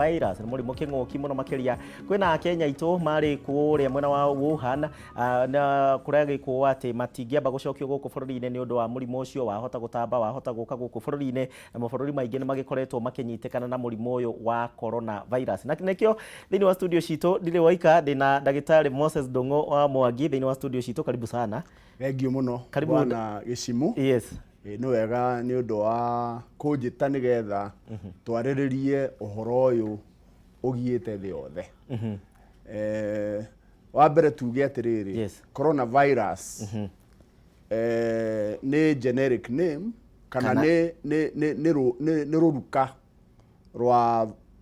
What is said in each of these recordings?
Virus nĩ mũrimũ kĩng'ũki mũno makĩria. Kwĩna Akenya aitũ marĩ kũrĩa mwena wa Wuhan, na kũragĩkwo atĩ matingĩamba gũcokio gũkũ bũrũri-inĩ nĩ ũndũ wa mũrimũ ũcio wahota gũtamba, wahota gũka gũkũ bũrũri-inĩ, na mabũrũri maingĩ nĩ magĩkoretwo makĩnyitĩkana na mũrimũ ũyũ wa corona virus. Na nĩkĩo thĩinĩ wa studio citũ ndirĩ woika, ndĩna ndagĩtarĩ Moses Ndung'u wa Mwangi thĩinĩ wa studio citũ. Karibu sana. Thengiũ mũno. Karibu. Bwana Gĩcimu. Yes. Ĩ, nĩ wega nĩ ũndũ wa kũnjĩta nĩgetha twarĩrĩrie ũhoro ũyũ ũgiĩte thĩ yothe. Eh, wa mbere tuge atĩrĩrĩ, coronavirus nĩ generic name kana nĩ rũruka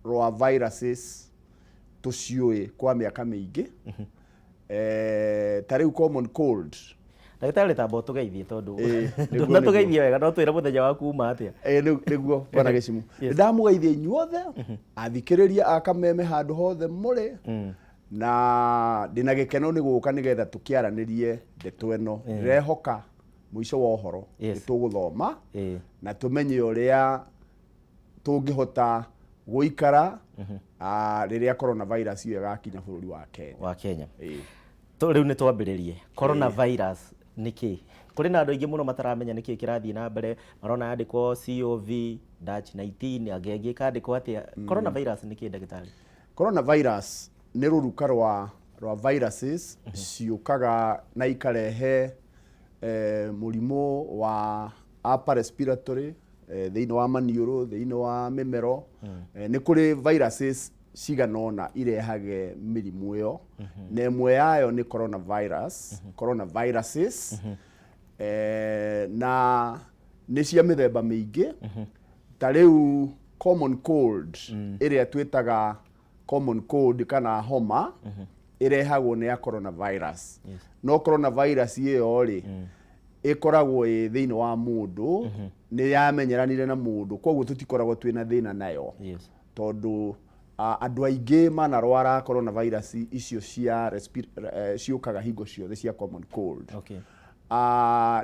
rwa viruses tũciũĩ kwa mĩaka mĩingĩ. Ta rĩu common cold. Ndagĩtarĩ, tamba ũtũgeithie tondũ ndũnatũgeithia wega, no twĩre mũthenya waku uma atĩa. Nĩguo bwana Gĩcimu, ndamũgeithia inyuothe athikĩrĩria a Kameme handũ hothe mũrĩ, na ndĩna gĩkeno nĩ gũka nĩgetha tũkĩaranĩrie ndeto ĩno. Ndĩrehoka mũico wa ũhoro nĩ tũgũthoma na tũmenye ũrĩa tũngĩhota gũikara rĩrĩa coronavirus ĩyo ĩgakinya bũrũri wa Kenya. Wa Kenya. Rĩu nĩ twambĩrĩrie. Coronavirus nĩ kĩ? Kũrĩ na andũ aingĩ mũno mataramenya nĩ kĩ kĩrathiĩ na mbere, marona yandĩkwo COV-19, angĩ angĩ ĩkandĩkwo atĩa. Coronavirus nĩ kĩ, ndagĩtarĩ? Coronavirus nĩ rũruka rwa viruses ciũkaga na ikarehe mũrimũ wa upper respiratory, thĩinĩ wa maniũrũ, thĩinĩ wa mĩmero. Nĩ kũrĩ viruses cigana ũna irehage mĩrimũ ĩyo, na ĩmwe yayo nĩ coronavirus, coronaviruses, na nĩ cia mĩthemba mĩingĩ. Ta rĩu common cold ĩrĩa twĩtaga common cold kana homa ĩrehagwo nĩ ya coronavirus. No coronavirus ĩyo rĩ, ĩkoragwo ĩ thĩinĩ wa mũndũ, nĩ yamenyeranire na mũndũ, koguo tũtikoragwo twĩna thĩna nayo, tondũ andũ aingĩ manarwara coronavirus icio cia ciũkaga hingo ciothe cia common cold.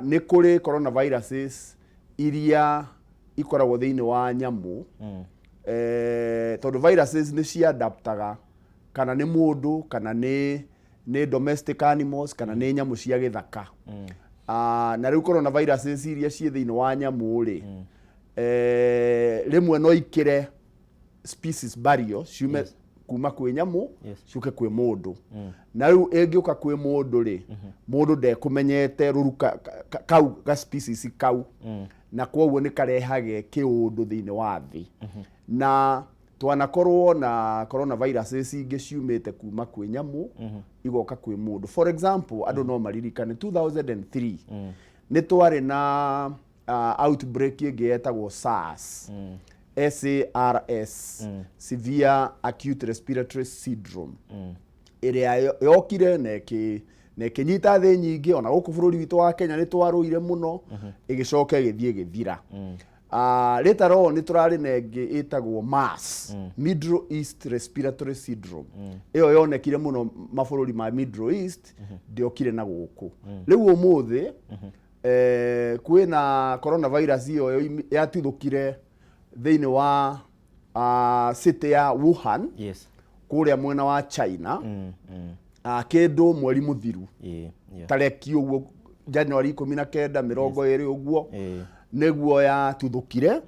Nĩ kũrĩ coronaviruses iria ikoragwo thĩinĩ wa nyamũ, tondũ viruses nĩ ciadaptaga kana nĩ mũndũ kana nĩ domestic animals kana nĩ nyamũ cia gĩthaka. Na rĩu coronaviruses iria ciĩ thĩinĩ wa nyamũ rĩ, rĩmwe no ikĩre species barrier ciume kuma kwĩ nyamũ ciũke kwĩ mũndũ. Na rĩu ĩngĩũka kwĩ mũndũ rĩ, mũndũ ndekũmenyete rũruka kau ga species kau, na kwoguo nĩ karehage kĩũndũ thĩinĩ wa thĩ. Na twanakorwo na coronaviruses ingĩ ciumĩte kuma kwĩ nyamũ igoka kwĩ mũndũ. For example, andũ no maririkane 2003 nĩ twarĩ na outbreak ĩngĩ yetagwo SARS, SARS, severe acute respiratory syndrome, ĩrĩa yokire na ĩkĩnyita thĩ nyingĩ. Ona gũkũ bũrũri witũ wa Kenya nĩ twarũire mũno, ĩgĩcoka ĩgĩthiĩ ĩgĩthira. Later on nĩ tũrarĩ na ĩngĩ ĩtagwo MERS, Middle East Respiratory Syndrome. Ĩyo yonekire mũno mabũrũri ma Middle East, ndĩokire na gũkũ. Rĩu ũmũthĩ kwĩna coronavirus ĩyo yatuthũkire thĩinĩ wa city ya Wuhan kũrĩa mwena wa China, kĩndũ mweri mũthiru, tareki ũguo January 19 20 ũguo nĩguo yatuthũkire.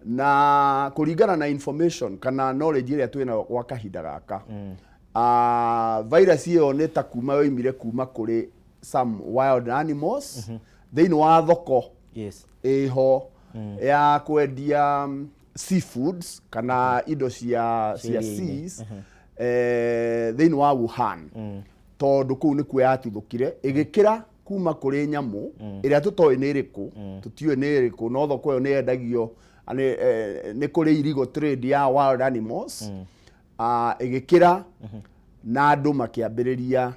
Na kũringana na information kana knowledge ĩrĩa twĩnayo gwa kahinda gaka, virus ĩyo nĩ ta kuma yoimire kuma kũrĩ some wild animals thĩinĩ wa thoko ĩho ya kwendia seafoods kana indo cia iria-inĩ. seas thĩinĩ wa Wuhan, tondũ kũu nĩkuo yatuthũkire, ĩgĩkĩra kuma kũrĩ nyamũ ĩrĩa tũtoĩ nĩ ĩrĩkũ, tũtiũĩ nĩ ĩrĩkũ, no thoko ĩyo nĩ yendagio nĩ kũrĩ illegal trade ya wild animals. Ĩgĩkĩra na andũ makĩambĩrĩria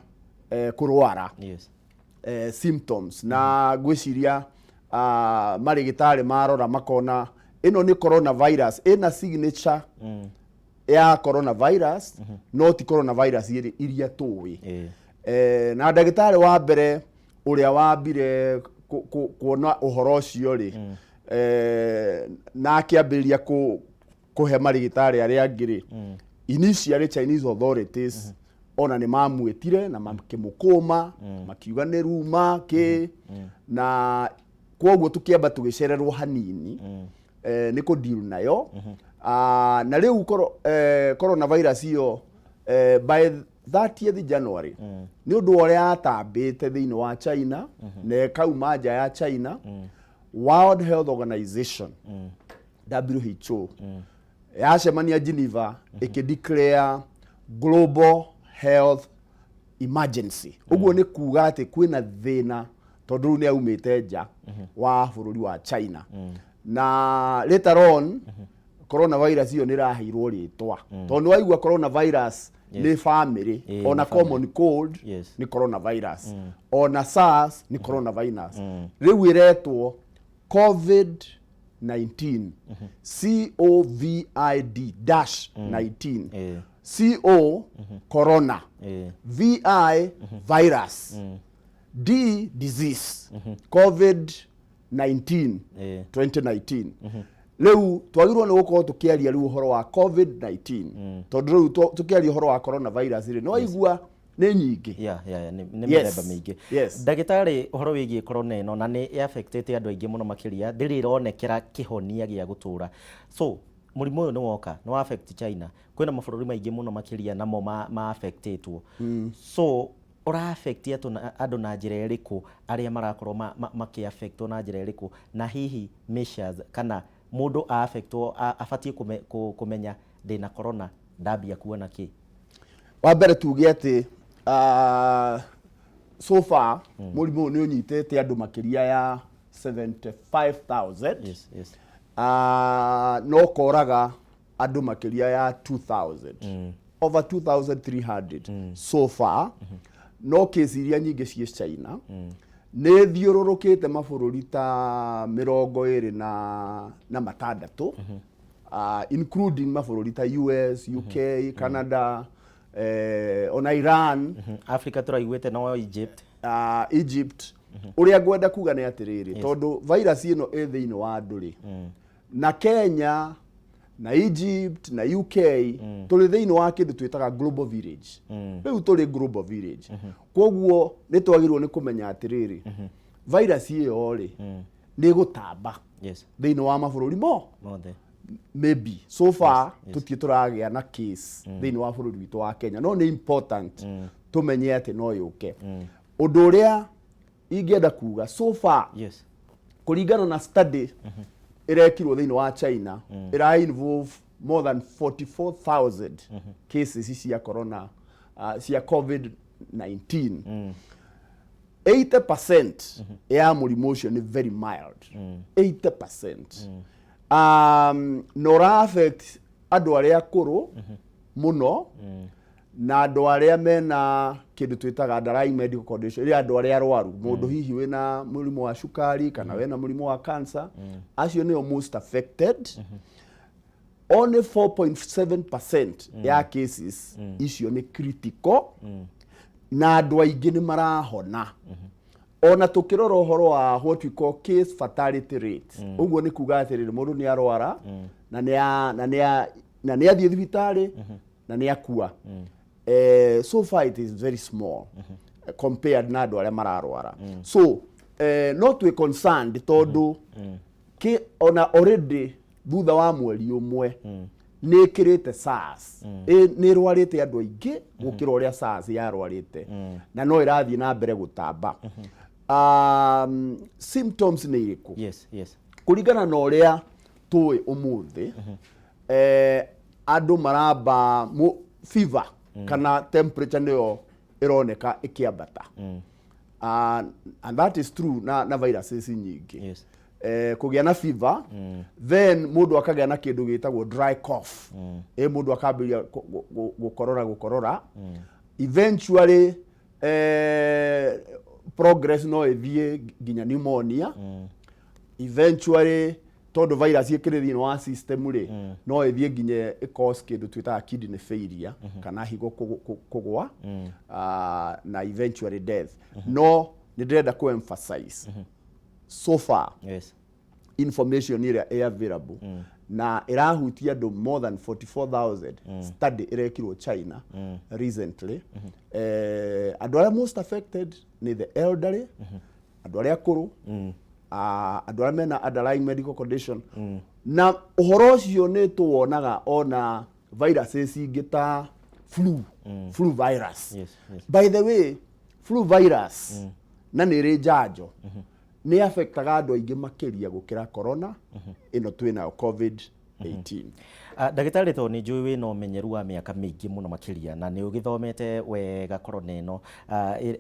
kũrwara symptoms, na ngwĩciria marĩgĩtarĩ marora makona ĩno nĩ coronavirus, ĩna signature ya coronavirus, no ti coronavirus iria tũĩ. Na ndagĩtarĩ wa mbere ũrĩa wambire kuona ũhoro ũcio rĩ, na akĩambĩrĩria Kũhe marĩgĩtarĩ arĩa angĩ rĩ, initially Chinese authorities ona nĩ mamwĩtire na makĩmũkũma, makiuga nĩ ruma kĩ, na kwoguo tũkĩamba tũgĩcererwo hanini nĩ kũ deal nayo. Na rĩu coronavirus ĩyo by 30th January, nĩ ũndũ wa ũrĩa yatambĩte thĩinĩ wa China na ĩkauma nja ya China, World Health Organization, WHO, yacemania Geneva ĩkĩ declare global health emergency. Ũguo nĩ kuga atĩ kwĩna thĩna, tondũ rĩu nĩ aumĩte nja wa bũrũri wa China. Na later on coronavirus ĩyo nĩ ĩraheirwo rĩtwa, tondũ nĩ waigua coronavirus nĩ family. Ona Nĩ family. Common cold nĩ coronavirus, ona SARS nĩ coronavirus. Rĩu ĩretwo COVID 19, COVID dash 19. CO, corona, VI, virus, D, disease, COVID 19. 2019. Rĩu twagĩrĩirwo nĩ gũkorwo tũkĩaria rĩu ũhoro wa COVID 19, tondũ rĩu tũkĩaria ũhoro wa coronavirus rĩ, nĩ waigua nĩ nyingĩ. Yeah, nĩ mĩthemba mĩingĩ. Ndagĩtarĩ, ũhoro wĩgiĩ corona ĩno na nĩ affectĩte andũ aingĩ mũno makĩria, ndĩrĩ ĩronekera kĩhonia gĩa gũtũra. So mũrimũ ũyũ nĩ woka, nĩ wa affect China, kwĩna mabũrũri maingĩ mũno makĩria namo ma affectĩtwo. So ũra affect andũ na njĩra ĩrĩkũ? Arĩa marakorwo makĩ affectwo na njĩra ĩrĩkũ, na hihi measures kana mũndũ a affectwo abatiĩ kũmenya ndĩna corona ndambia kuona kĩ? Wa mbere tuge atĩ so far mũrimũ ũyũ nĩ ũnyitĩte andũ makĩria ya 75,000, no koraga andũ makĩria ya 2000, over 2300 so far. No kesi iria nyingĩ ciĩ China. Nĩ thiũrũrũkĩte mabũrũri ta 26, including mabũrũri ta US, UK, Canada, ona Iran. Africa tũraiguĩte no Egypt. Egypt. Ũrĩa ngwenda kuga nĩ atĩrĩrĩ, tondũ virus ĩno ĩ thĩinĩ wa andũ rĩ, na Kenya na Egypt na UK tũrĩ thĩinĩ wa kĩndũ twĩtaga global village. Rĩu tũrĩ global village, koguo nĩ twagĩrĩirwo nĩ kũmenya atĩrĩrĩ, virus ĩyo rĩ, nĩ ĩgũtamba thĩinĩ wa mabũrũri mo mothe. Maybe so far tũtirĩ tũragĩa na case thĩinĩ wa bũrũri witũ wa Kenya, no nĩ important tũmenye atĩ no yũke. Ũndũ ũrĩa ingĩenda kuga so far, kũringana na study ĩrekirwo thĩinĩ wa China, ĩra involve more than 44,000 cases cia corona, cia COVID 19, 80% ya mũrimũ ũcio nĩ very mild, 80%, na ũra affect andũ arĩa akũrũ mũno na andũ arĩa mena kĩndũ twĩtaga underlying medical condition, ĩrĩa andũ arĩa arwaru, mũndũ hihi wĩna mũrimũ wa cukari kana wĩna mũrimũ wa cancer, acio nĩo most affected. Only 4.7% ya cases icio nĩ critical, na andũ aingĩ nĩ marahona. Ona tũkĩrora ũhoro wa what we call case fatality rate, ũguo nĩ kuga atĩrĩrĩ, mũndũ nĩ arwara na nĩ athiĩ thibitarĩ na nĩ akua, so far it is very small compared na andũ arĩa mararwara. So no twĩ concerned, tondũ ona already thutha wa mweri ũmwe nĩ ĩkĩrĩte SARS. Nĩ ĩrwarĩte andũ aingĩ gũkĩra ũrĩa SARS yarwarĩte, na no ĩrathiĩ na mbere gũtamba. Symptoms nĩ irĩkũ? Kũringana na ũrĩa tũĩ ũmũthĩ, andũ maramba fever kana temperature nĩyo ĩroneka ĩkĩambata. And that is true na viruses nyingĩ. Kũgĩa na fever, then mũndũ akagĩa na kĩndũ gĩtagwo dry cough, mũndũ akambĩrĩria gũkorora gũkorora. Eventually progress no ĩthiĩ nginya pneumonia. Eventually, tondũ virus ĩkĩrĩ thĩinĩ wa system rĩ, no ĩthiĩ nginya ĩ cause kĩndũ twĩtaga kidney failure kana higo kũgwa, na eventually death. No nĩ ndĩrenda kũ emphasize, so far information ĩrĩa ĩ available Na ĩrahutia andũ more than 44,000. Study ĩrekirwo China recently. Andũ arĩa most affected nĩ the elderly, andũ arĩa akũrũ, andũ arĩa mena underlying medical condition. Na ũhoro ũcio nĩ tũwonaga ona viruses ingĩ ta flu virus. By the way, flu virus na nĩ ĩrĩ njanjo, nĩ affectaga andũ aingĩ makĩria gũkĩra corona ĩno twĩnayo, COVID-19. Ndagĩtarĩ, tondũ nĩ njũĩ wĩna ũmenyeru wa mĩaka mĩingĩ mũno makĩria na nĩ ũgĩthomete wega corona ĩno,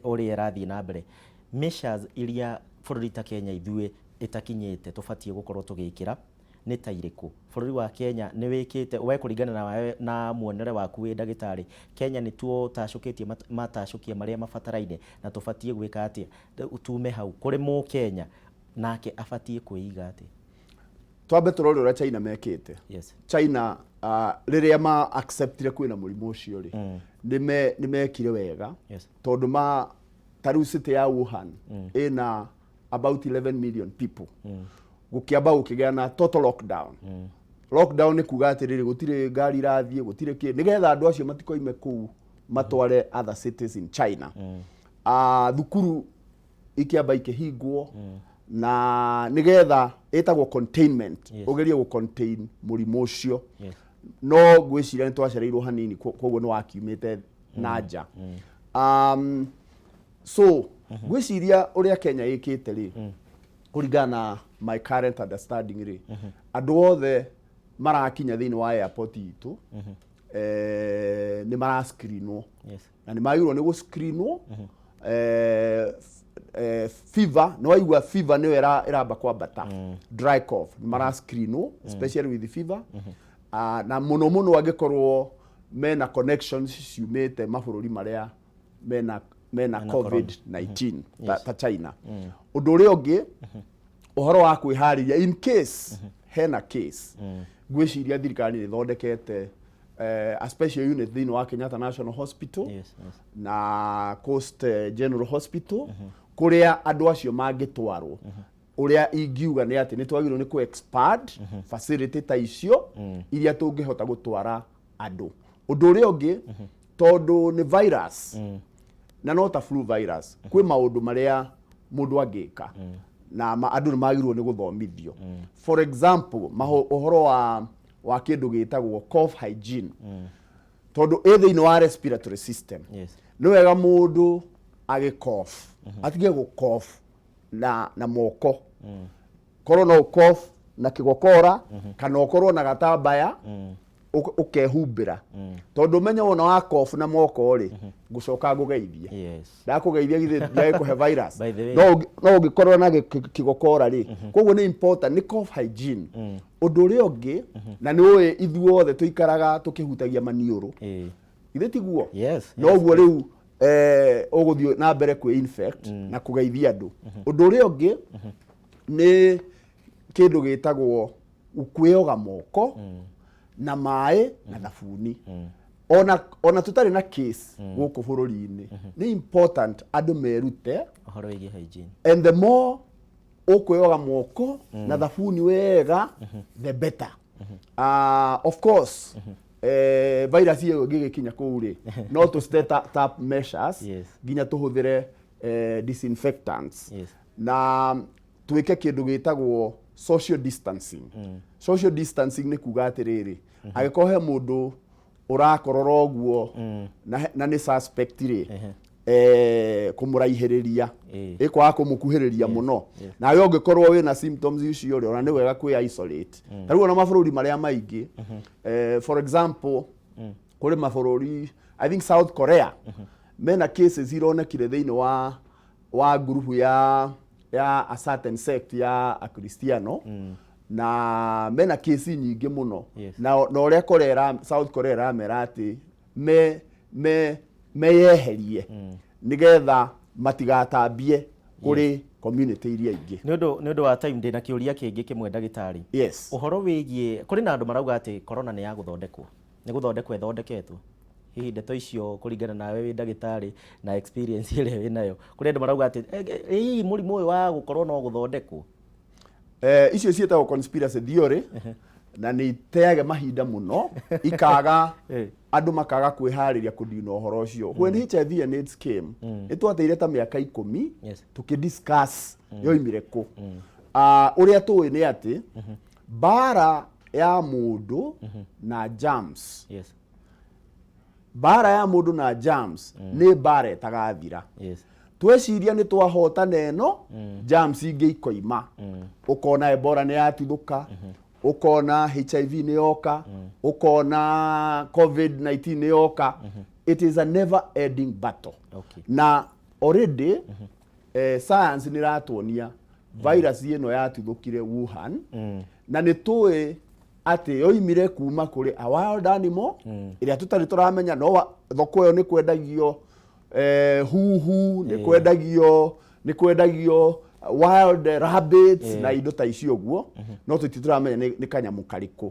ũrĩa ĩrathiĩ na mbere, measures iria bũrũri ta Kenya ithuĩ ĩtakinyĩte tũbatiĩ gũkorwo tũgĩkĩra nĩ ta irĩkũ? Bũrũri wa Kenya nĩ wĩkĩte we kũringana na na muonere waku wĩ ndagĩtarĩ, Kenya nĩ tuotacũkĩtie matacũkia marĩa mabataraine na tũbatiĩ gwĩka atĩa tume hau? Kũrĩ mũkenya nake abatiĩ kwĩiga atĩa? Twambe tũrore ũrĩa China mekĩte. China, rĩrĩa ma acceptire kwĩna mũrimũ ũcio rĩ, nĩ mekire wega tondũ ma ta rĩu city ya Wuhan ĩna about 11 million people. Gũkĩamba gũkĩgĩa na total lockdown. Lockdown nĩ kuga atĩrĩrĩ, gũtirĩ ngari irathiĩ, gũtirĩ kĩ, nĩgetha andũ acio matikoime kũu matware other cities in China. Thukuru ikĩamba ikĩhingwo na nĩgetha ĩtagwo containment, ũgerie gũ contain mũrimũ ũcio. No ngwĩciria nĩ twacereirwo hanini, koguo nĩ wakiumĩte na nja. So ngwĩciria ũrĩa Kenya ĩkĩte rĩ, kũringana na my current understanding rĩ, andũ othe marakinya thĩinĩ wa airport itũ nĩ marascreenwo na nĩ magĩrĩirwo nĩ gũscreenwo fever. Nĩ waigua fever nĩyo ĩramba kwambata, dry cough, nĩ marascreenwo, especially with the fever. Na mũno mũno angĩkorwo mena connections ciumĩte mabũrũri marĩa mena Mena. COVID-19 ta China. Ũndũ ũrĩa ũngĩ, ũhoro wa kwĩharĩria in case hena case, ngwĩciria thirikari nĩ ĩthondekete a special unit thĩinĩ wa Kenyatta National Hospital na Coast General Hospital kũrĩa andũ acio mangĩtwarwo. Ũrĩa ingiuga nĩ atĩ nĩ twagĩrĩirwo nĩ kũ expand facility ta icio iria tũngĩhota gũtwara andũ. Ũndũ ũrĩa ũngĩ, tondũ nĩ virus na no ta flu virus, kwĩ maũndũ marĩa mũndũ angĩka na andũ nĩ magĩrĩirwo nĩ gũthomithio. For example, ũhoro wa kĩndũ gĩtagwo cough hygiene, tondũ ĩ thĩinĩ wa respiratory system, nĩ wega mũndũ agĩ cough atige gũ cough na moko. Korwo no ũcough na kĩgokora kana ũkorwo na gatambaya ũkehumbĩra, tondũ ũmenye wona wa cough na moko rĩ, ngũcoka ngũgeithie. Ndakũgeithia, githĩ ndiagĩkũhe virus? By the way. No ũngĩkorwo na kĩgokora rĩ, koguo nĩ important nĩ cough hygiene. Ũndũ ũrĩa ũngĩ, na nĩ ũĩ ithuothe tũikaraga tũkĩhutagia maniũrũ, githĩ tiguo? Yes. Noguo rĩu ũgũthiĩ na mbere kwĩ infect na kũgeithia andũ. Ũndũ ũrĩa ũngĩ nĩ kĩndũ gĩtagwo kwĩyoga moko na maĩ na thabuni. Ona tũtarĩ na case gũkũ bũrũri-inĩ, nĩ important andũ merute ũhoro wĩgiĩ hygiene. And the more ũkwĩyoga moko na thabuni wega, the better. Of course, virus ĩyo ĩngĩgĩkinya kũu rĩ, no tũ step up measures nginya tũhũthĩre disinfectants na twĩke kĩndũ gĩtagwo social distancing. Social distancing nĩ kuga atĩrĩrĩ, angĩkorwo he mũndũ ũrakorora ũguo na nĩ suspect rĩ, kũmũraihĩrĩria, ĩkwaga kũmũkuhĩrĩria mũno. Nawe ũngĩkorwo wĩna symptoms icio rĩ, ona nĩ wega kwĩ isolate. Ta rĩu ona mabũrũri marĩa maingĩ, for example, kũrĩ mabũrũri, I think South Korea, mena cases ironekire thĩinĩ wa ngurubu ya a certain sect ya akristiano na mena kesi nyingĩ mũno. Na ũrĩa South Korea ĩramera atĩ me meyeherie nĩgetha matigatambie kũrĩ community iria ingĩ. Nĩ ũndũ wa time, ndĩna kĩũria kĩngĩ kĩmwe, ndagĩtarĩ. Yes. Ũhoro wĩgiĩ kũrĩ na andũ marauga atĩ corona nĩ ya gũthondekwo, nĩ gũthondekwo ĩthondeketwo. Hihi ndeto icio, kũringana nawe wĩ ndagĩtarĩ na experience ĩrĩa wĩ nayo, kũrĩ andũ marauga atĩ hihi mũrimũ ũyũ wa gũkorwo no gũthondekwo? Icio ciĩtagwo conspiracy theory. Na nĩ iteage mahinda mũno ikaga andũ makaga kwĩharĩria kũdina ũhoro ũcio. When HIV and AIDS came, nĩ twateire ta mĩaka 10 tũkĩdiscuss yoimire kũ. Ah, ũrĩa tũĩ nĩ atĩ mbara ya mũndũ na germs, mbara ya mũndũ na germs nĩ mbara ĩtagathira. Tweciria nĩ twahotana ĩno, germs ingĩ ikoima. Ũkona Ebola nĩ yatuthũka, ũkona HIV nĩ yoka, ũkona COVID-19 nĩ yoka. It is a never ending battle. Na already science nĩ ĩratuonia virus ĩno yatuthũkire Wuhan, na nĩ tũĩ atĩ yoimire kuma kũrĩ a wild animal ĩrĩa tũtarĩ tũramenya. No thoko ĩyo nĩ kwendagio huhu, nĩ kwendagio wild rabbits na indo ta icio ũguo, no tũti tũramenya nĩ kanyamũ karĩkũ.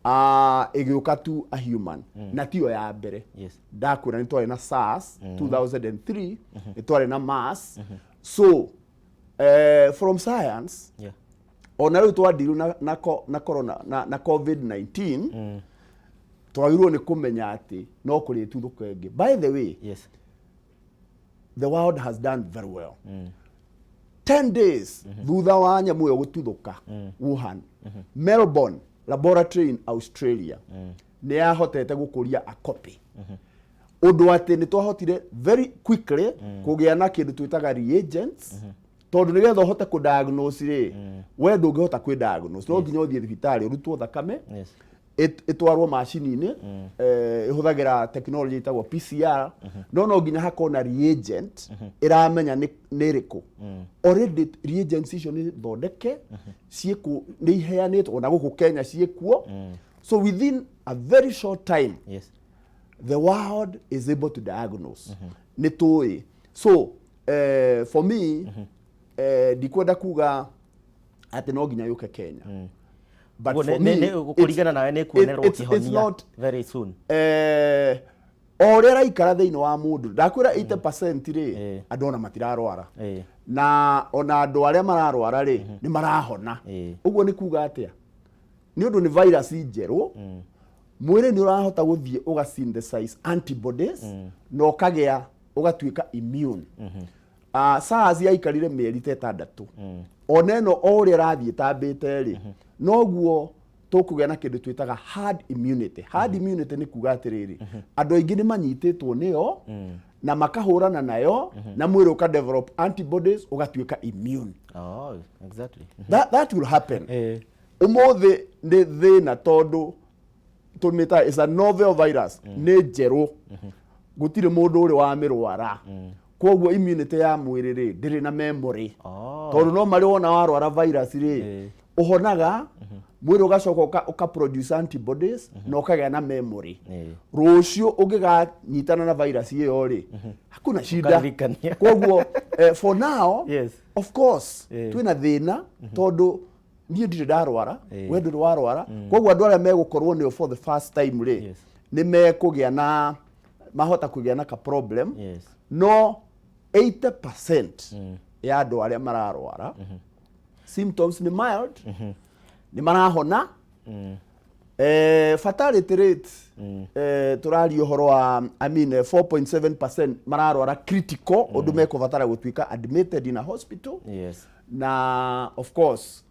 Ah, ĩgĩũka tu a human, na tiyo ya mbere. Ndakwĩra nĩ twarĩ na SARS 2003, nĩ twarĩ na MERS. So from science, ona rĩu twandiru na corona na COVID-19, twagĩrĩirwo nĩ kũmenya atĩ no kũrĩ tuthũka ĩngĩ. By the way, the world has done very well. 10 days thutha wa nyamũ ĩyo gũtuthũka Wuhan, Melbourne laboratory in Australia nĩ yahotete gũkũria a copy, ũndũ atĩ nĩ twahotire very quickly kũgĩa na kĩndũ twĩtaga reagents, tondũ nĩgetha ũhote kũ diagnose rĩ, we ndũngĩhota kwĩ diagnose, no nginya ũthiĩ thibitarĩ ũrutwo thakame, ĩtwarwo macini-inĩ ĩhũthagĩra technology ĩtagwo PCR, no nginya hakorwo na reagent ĩramenya nĩ ĩrĩkũ. Already reagents icio nĩ thondeke, ciĩkuo, nĩ iheanĩtwo ona gũkũ Kenya ciĩkuo. So within a very short time, the world is able to diagnose. Nĩ tũĩ. So for me, ndikwenda kuga atĩ no nginya yũke Kenya, but for me, kũringana nawe nĩ kuonerwo kĩhonia very soon? O ũrĩa ĩraikara thĩinĩ wa mũndũ, ndakwĩra 80% rĩ, andũ ona matirarwara, na ona andũ arĩa mararwara rĩ, nĩ marahona. Ũguo nĩ kuga atĩa? Nĩ ũndũ nĩ virus njerũ, mwĩrĩ nĩ ũrahota gũthiĩ ũga synthesize antibodies na ũkagĩa ũgatuĩka immune. SARS yaikarire mĩeri ta 6. Ona ĩno, o ũrĩa ĩrathiĩ ĩtambĩte rĩ, noguo tũkũgĩa na kĩndũ twĩtaga herd immunity. Herd immunity nĩ kuga atĩrĩrĩ, andũ aingĩ nĩ manyitĩtwo nĩyo na makahũrana nayo, na mwĩrĩ ũka develop antibodies, ũgatuĩka immune. Oh, exactly. That will happen. Ũmũthĩ nĩ thĩna tondũ tũmĩta is a novel virus, nĩ njerũ, gũtirĩ mũndũ ũrĩ wamĩrwara, koguo immunity ya mwĩrĩ rĩ, ndĩrĩ na memory. Tondũ no marĩ wona warwara virus rĩ, ũhonaga, mwĩrĩ ũgacoka ũka produce antibodies na ũkagĩa na memory. Rũciũ ũngĩganyitana na virus ĩyo rĩ, hakuna shida. Ũkaririkania. Koguo for now, of course, twĩna thĩna tondũ niĩ ndirĩ ndarwara, we ndũrĩ warwara, koguo andũ arĩa megũkorwo nĩo for the first time rĩ, nĩ mekũgĩa na mahota kũgĩa na ka problem. No 80% ya andũ arĩa mararwara, symptoms nĩ mild, nĩ marahona. Fatality rate, tũraria ũhoro wa, I mean, 4.7% mararwara critical, ũndũ mekũbatara gũtuĩka admitted in a hospital. Na of course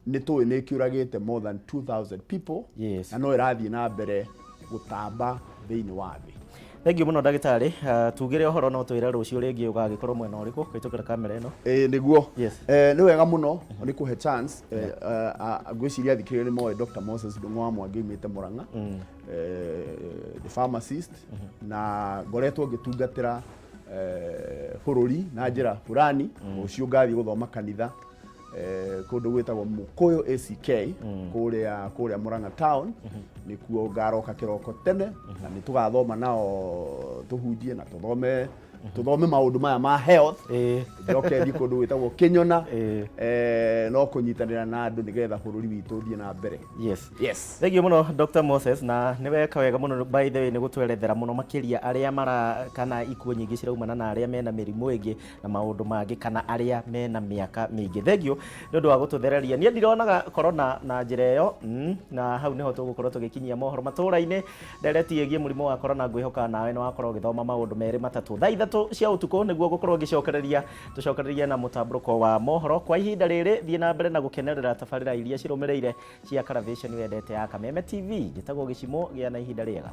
nĩ tũĩ nĩ ĩkĩũragĩte more than 2000 people, na no ĩrathiĩ na mbere gũtamba thĩinĩ wa thĩ. Thank you mũno, ndagĩtarĩ. Tugĩre ũhoro no twĩre rũciũ rĩngĩ ũgagĩkorwo mwena ũrĩkũ kũhĩtũkĩra kamera ĩno. Ĩĩ, nĩguo. Nĩ wega mũno nĩ kũhe chance. Ngwĩciria athikĩrĩria nĩ moĩ Dr. Moses Ndung'u wa Mwangi umĩte Murang'a, the pharmacist, na ngoretwo ngĩtungatĩra bũrũri na njĩra fulani. Rũciũ ngathiĩ gũthoma kanitha kũndũ gwĩtagwo Mũkũyũ ACK kũrĩa Murang'a town, nĩkuo ngaroka kĩroko tene, na nĩ tũgathoma nao, tũhunjie na tũthome. Tũthome maũndũ maya ma health. Njoke thiĩ kũndũ gwĩtagwo Kĩnyona. No kũnyitanĩra na andũ nĩgetha bũrũri witũ ũthiĩ na mbere. Yes. Yes. Thank you mũno, Dr. Moses, na nĩ weka wega mũno, by the way, nĩ gũtwerethera mũno makĩria arĩa mara kana ikuũ nyingĩ ciraumana na arĩa mena mĩrimũ ĩngĩ na maũndũ mangĩ kana arĩa mena mĩaka mĩingĩ. Thank you nĩ ũndũ wa gũtũthereria. Niĩ ndironaga corona na njĩra ĩyo, na hau nĩho tũgũkorwo tũgĩkinyia mohoro matũra-inĩ. Ndereti ĩgiĩ mũrimũ wa corona, ngwĩhoka nawe nĩ wakorwo ũgĩthoma maũndũ merĩ matatũ. Thaa 3 cia ũtukũ nĩguo ngũkorwo ngĩcokereria, tũcokererie na mũtambũrũko wa mohoro. Kwa ihinda rĩrĩ, thiĩ na mbere na gũkenerera tabarĩra iria cirũmĩrĩire cia Karavĩceni wendete ya Kameme TV. Njĩtagwo Gĩcimũ, gĩa na ihinda rĩega.